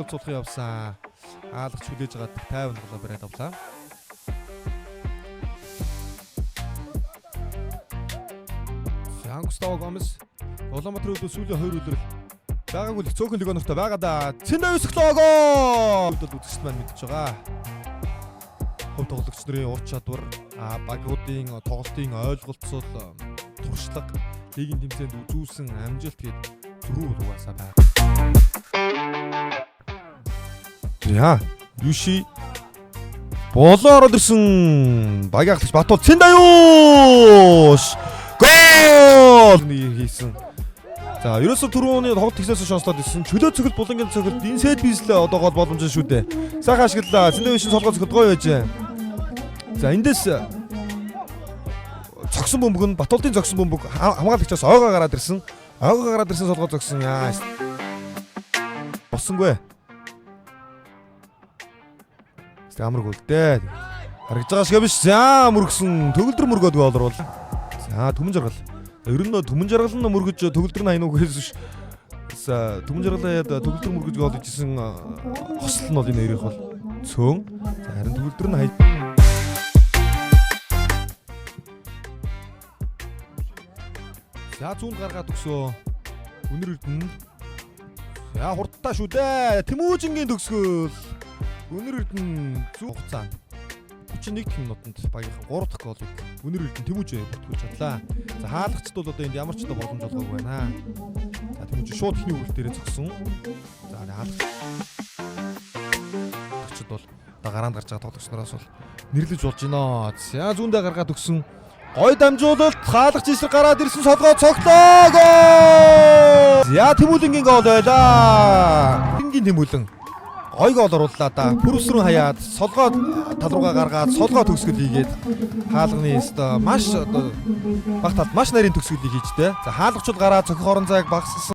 Шууд сулхан явсан. Хаалгач хүлээж агаад 50 тоглоо бариад авлаа. За Густаво Гомес Улаанбаатарын өдөө сүүлийн 2 үлрэл байгаагүй л цөөхөн легионертой байгаа да. Цэндэ өсглөө гол. Үзэгчд маань мэдж байгаа. Хөв тоглогч нарын ур чадвар, багуудын тоглолтын ойлголцол, туршлага, лигийн тэмцээнд үзүүлсэн амжилт гээд зөрүү угаасаа байгаа. За, Юши болоо ороод ирсэн. Багийн ахлагч Батул Цэндаюш. Гол! Нэг хийсэн. За, ерөөсө түрүүний тоглолт тэгсээс шонслоод ирсэн. Чөлөө цохилт, булангийн цохилт, энэ сет бийслээ одоо гол боломж шүү дээ. Сайхан ашиглалаа. Цэндаюшийн солгоо цохилт гоё байжээ. За, эндээс цогсон бөмбөг нь Батулдын цогсон бөмбөг хамгаалагчаас ойгоо гараад ирсэн. Ойгоо гараад ирсэн солгоо цогсон. Яа. Босонгүй. Амар гол дээ. Харагдж байгаа шиг биш. За мөргсөн. Төгөлдөр мөргөөд гол оруул. За Түмэн жаргал. Ер нь Түмэн жаргал нь мөргөж төгөлдөр нь хаяна уу гэсэн ш. За Түмэн жаргалаа яд төгөлдөр мөргөж гол хийжсэн хосол нь бол энэ хоёрын бол цөөн. За харин төгөлдөр нь хай. За зүүнд гаргаад өгсөө. Үнэр эрдэнэ. За хурдтай шүү дээ. Тэмүүжингийн төгсгөл. Үнэр эрдэнэ зүү хугацаанд 31 дэх минутанд багийнхан 3 дахь голыг Үнэр эрдэнэ Тэмүүжээ бүртгүүлж чадлаа. За хаалгачд бол одоо энд ямар ч одоо боломж олгоогүй байна. За Тэмүүжээ шууд эхний үрэл дээрээ зогсон. За хаалгачд бол одоо гараанд гарч байгаа тоглогч нараас бол нэрлэж болж байна. За зүүндээ гаргаад өгсөн. Гой дамжуулалт хаалгач эсрэг гараад ирсэн солгоо цоглоо. Гол! За Тэмүүлэнгийн гол байлаа. Тэнгийн Тэмүүлэн гой гол орууллаа да. Пүрвсрэн хаяад солгоо тал руугаа гаргаад солгоо төгсгөл хийгээд хаалганы өстө маш одоо баг талд маш нарийн төгсгөлийг хийж тэ. За хаалгачуд гараад цохих орон зайг багасгасан.